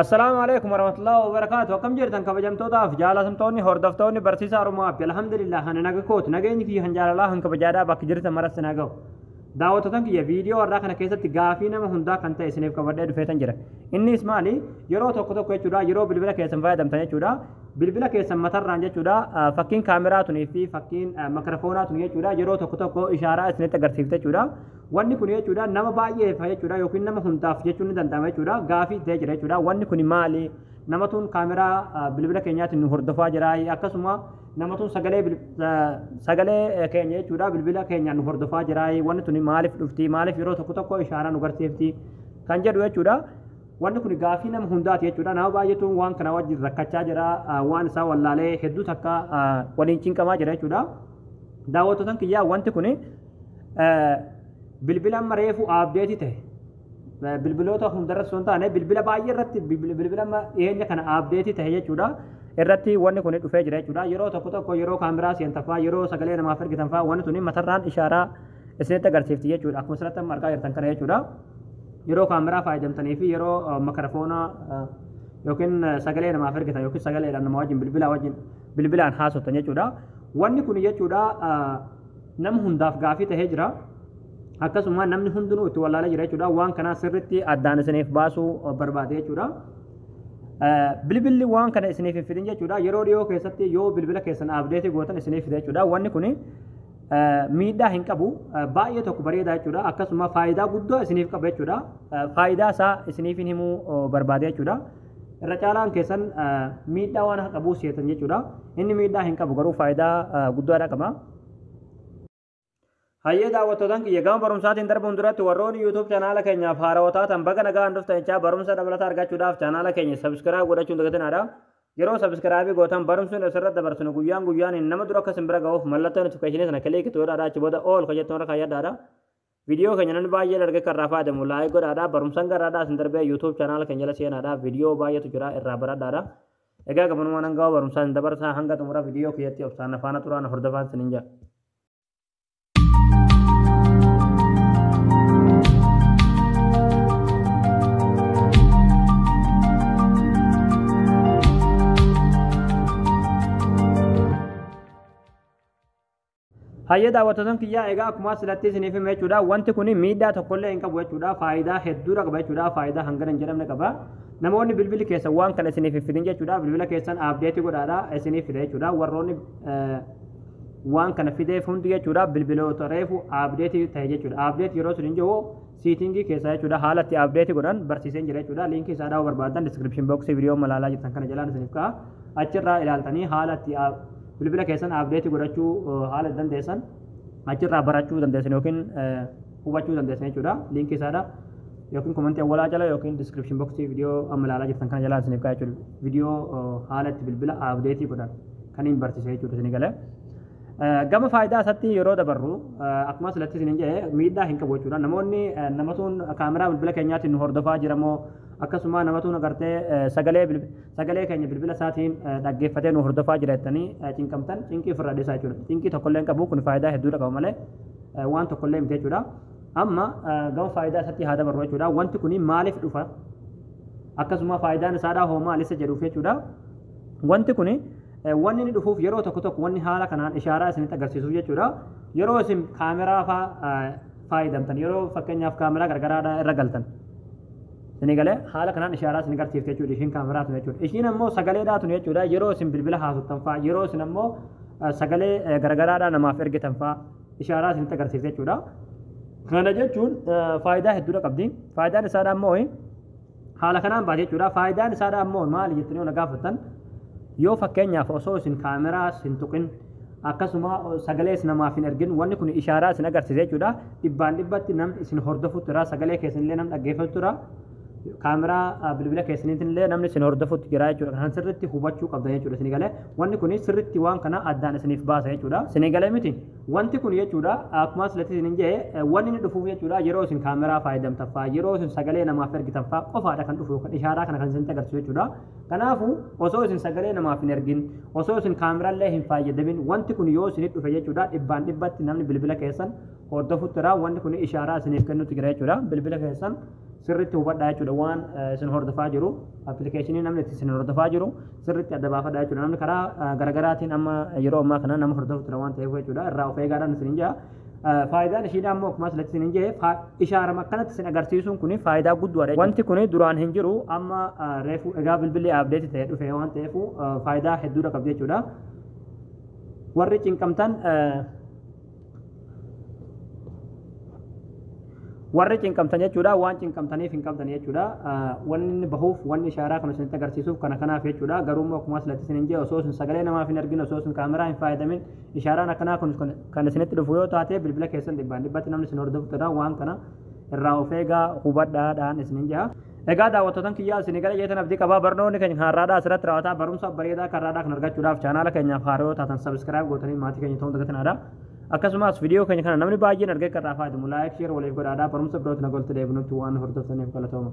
Assalaamu alaikum warahmatullahi wabarakaatu. Akkam jirtan kabajamtootaaf jaalatamtoonni hordoftoonni barsiisaa Oromoo Abbi? Alhamdulillah, ani naga kooti. Nageenyi kiyya kan jaalalaa kan kabajaadhaa bakka jirtan maratti na gahu. Daawwattoota kiyya, viidiyoo har'aa kana keessatti gaafii nama hundaa kan ta'e isiniif qabadhee dhufeetan jira. Innis maali? Yeroo tokko tokko jechuudha, yeroo bilbila keessan fayyadamtan jechuudha. Bilbila keessan matarraan jechuudha, fakkiin kaameraa tunii fi fakkiin makarafoonaa tun jechuudha, yeroo tokko tokko ishaaraa isinitti agarsiifte jechuudha. Wanni kun jechuudha nama baay'eef jechuudha, yookiin nama hundaaf jechuun ni danda'ama jechuudha. Gaafii ta'ee jira jechuudha. Wanni kun maali? Namatuun kaameraa bilbila keenyaatiin nu hordofaa jira. Akkasuma namatuun sagalee keenya jechuudha bilbila keenyaan nu hordofaa jira. Wanni tun maaliif dhufti? Maaliif yeroo tokko tokko ishaaraa nu agarsiifti? Kan jedhu jechuudha. Wanni kun gaafii nama hundaati jechuudha. Nama baay'eetu waan kana wajjin rakkachaa jira. Waan isaa wallaalee hedduu takka waliin cinqamaa jira jechuudha. Daawwattoota kiyyaa, wanti kun bilbila amma reefu update ta'e, bilbiloota hundarratti osoo hin taane bilbila baay'ee irratti, bilbila amma dhiyeenya kana update ta'e jechuudha irratti wanni kun dhufee jira jechuudha. Yeroo tokko tokko yeroo kaameraa seentan fa'aa, yeroo sagalee namaaf ergitan fa'aa, wanni tuni matarraan ishaaraa isinitti agarsiifti jechuudha. Akkuma asirratti amma argaa jirtan kana jechuudha. Yeroo kaameraa fayyadamtanii fi yeroo makarafoona yookiin sagalee namaaf ergitan yookiin sagaleedhaan nama wajjin bilbila wajjin bilbilaan haasoftan jechuudha. Wanni kun jechuudha nama hundaaf gaafii tahee jira. Akkasuma namni hundinuu itti wallaalee jira jechuudha. Waan kana sirriitti addaan isiniif baasuu barbaade jechuudha. Bilbilli waan kana isiniif hin fidin jechuudha. Yeroo dhiyoo keessatti yoo bilbila keessan update gootan isiniif fida jechuudha. Wanni kun miidhaa hin qabu. Baay'ee tokko bareedaa jechuudha. Akkasuma faayidaa guddaa isiniif qaba jechuudha. Faayidaa isaa isiniif hin himuu barbaade jechuudha. Irra caalaan keessan miidhaa waan qabu seetan jechuudha. Inni miidhaa hin qabu, garuu faayidaa guddaadha qaba. Hayyee daawwattootaan kiyya, gama barumsaatiin darbuun duratti warroonni YouTube chaanaala keenyaaf haarawaa taatan baga nagaan dhuftan jechaa, barumsa dabalataa argachuudhaaf chaanaala keenya subscribe godhachuun dagatinaadha. Yeroo subscribe gootan barumsuun asirratti dabarsinu guyyaan guyyaan nama dura akka isin bira ga'uuf mallattoo notification sana click godhaadha. Achi booda all kan jettu irra kaayyadhaadha. Viidiyoo keenya namni baay'een argee kan irraa fayyadamu like godhaadha. Barumsaan garaadhaa isin darbee YouTube chaanaala keenya jala seenaadha. Viidiyoo baay'eetu jira, irraa baradhaadha. Egaa gabanumaan hanga barumsaan dabarsaa hanga xumura viidiyoo kiyyatti obsaan faana turaan hordofaan isiniin jedha. Hayyee daawwattoota kiyyaa, egaa akkuma asirratti isiniif hime jechuudha. Wanti kun miidhaa tokkollee hin qabu jechuudha. Faayidaa hedduudha qaba jechuudha. Faayidaa hangana hin jedhamne qaba. Namoonni bilbilli keessan waan kana isiniif hin fidin jechuudha. Bilbila keessan update godhaadha, isiniif fida jechuudha. Warroonni waan kana fideef hundi jechuudha bilbiloota reefu update ta'e jechuudha. Update yeroo sun hin jiru setting keessaa jechuudha, haala itti update godhan barsiiseen jira jechuudha. Linkii isaa dhaa'uu barbaadan description box viidiyoo malaalaa jirtan kana jalaan isiniif ka'a. Achirraa ilaaltanii haala itti bilbila keessan update godhachuu haala dandeessan achirraa barachuu dandeessan yookiin hubachuu dandeessan jechuudha. Linkii isaadha yookiin comment awwalaa jala yookiin description box viidiyoo amma ilaalaa jirtan kana jalaan isiniif ka'a jechuudha. Viidiyoo haala itti bilbila update godhan kan hin barsiise jechuudha isinii galee. Gama faayidaa isaatti yeroo dabarru, akkuma asirratti isiniin jedhe, miidhaa hin qabu jechuudha. Namoonni namatuun kaameraa bilbila keenyaatiin nu hordofaa jira moo, akkasuma namatuun agartee sagalee keenya bilbila isaatiin dhaggeeffatee nu hordofaa jira jettanii cinqamtan, cinqii ofirraa dhiisaa jechuudha. Cinqii tokkollee hin qabu, kun faayidaa hedduudha qaba malee waan tokkollee miti jechuudha. Amma gama faayidaa isaatti haa dabarru jechuudha. Wanti kun maaliif dhufa? Akkasuma faayidaan isaadhaa hoo maal isa jedhuuf jechuudha. Wanti kun wanni inni dhufuuf yeroo tokko tokko wanni haala kanaan ishaaraa isinitti agarsiisuuf jechuudha. Yeroo isin kaameraa faa fayyadamtan, yeroo fakkeenyaaf kaameraa gargaraadhaa irra galtan. Isinii galee, haala kanaan ishaaraa isin agarsiifte jechuudha ishiin kaameraa tun jechuudha. Ishiin ammoo sagaleedhaa tun jechuudha, yeroo isin bilbila haasoftan faa, yeroo isin ammoo sagalee gargaraadhaa namaaf ergitan faa ishaaraa isinitti agarsiifte jechuudha. Kana jechuun faayidaa hedduudha qabdi. Faayidaan isaadhaa ammoo haala kanaan baate jechuudha. Faayidaan isaadhaa ammoo maali jettanii yoo na gaafattan, yoo fakkeenyaaf osoo isin kaameraa hin tuqin, akkasuma sagalees namaaf hin ergin, wanni kun ishaaraa isin agarsiisa jechuudha. Dhibbaan dhibbatti namni isin hordofutu jira. Sagalee keessan illee namni dhaggeeffatu jira. Kaameraa bilbila keessaniitiin illee namni isin hordofutu jira jechuudha. Kan sirriitti hubachuu qabdan jechuudha isinii galee. Wanni kun sirriitti waan kana addaan isiniif baasa jechuudha. Isinii galee miti? Wanti kun jechuudha akkuma asirratti isiniin jedhe, wanni inni dhufuuf jechuudha yeroo isin kaameraa fayyadamtan fa'aa, yeroo isin sagalee namaaf ergitan fa'aa qofaadha kan dhufu yookaan ishaaraa kana kan isinitti agarsiisu jechuudha. Kanaafuu osoo isin sagalee namaaf hin ergin, osoo isin kaameraallee hin fayyadamin, wanti kun yoo isinitti dhufe jechuudha, dhibbaan dhibbatti namni bilbila keessan hordofutti jira. Wanni kun ishaaraa isiniif kennutti jira jechuudha. Bilbila keessan Sirriitti hubadhaa jechuudha. Waan isin hordofaa jiru, appilikeeshinii namni itti isin hordofaa jiru sirriitti adda baafadhaa jechuudha. Namni karaa garaagaraatiin amma yeroo ammaa kana nama hordofu tura waan ta'eef jechuudha, irraa of eegaadhaan isin jaa. Faayidaan ishiidhaa immoo akkuma asirratti isin jee, ishaarama akkanatti isin agarsiisuun kun faayidaa guddaadha. Wanti kun duraan hin jiru, amma reefu egaa bilbilli update ta'ee dhufe waan ta'eef faayidaa hedduudha qabdi jechuudha. Warri cinqamtan, warri cinqamtan jechuudha, waan cinqamtaniif hin qabdan jechuudha. Wanni inni bahuuf, wanni ishaaraa kana isinitti agarsiisuuf kana kanaaf jechuudha. Garuu immoo akkuma asirratti isin jee, osoo isin sagalee namaaf hin argin, osoo isin kaameraa hin fayyadamin ishaaraan akkanaa kun kan isinitti dhufu yoo taate, bilbila keessan dhibbaan dhibbatti namni isin hordofu ta'a. Waan kana irraa of eegaa, hubadhaadhaan isinin jaa. Egaa daawwattootan kiyyaa, isinii gara jeetan abdii qabaa. Barnoonni keenya kan har'aadhaa asirratti raawwataa. Barumsa bareedaa kan har'aadhaa kan argachuudhaaf chaanaala keenyaaf haaraa yoo taatan subscribe gootanii maatii keenya ta'uu dagatinaadha. Akkasumas viidiyoo keenya kana namni baay'een argee kan irraa fayyadamu like, share waliif godhaadha. Barumsa birootti na golti deebinutti waan hordoftaniif galatooma.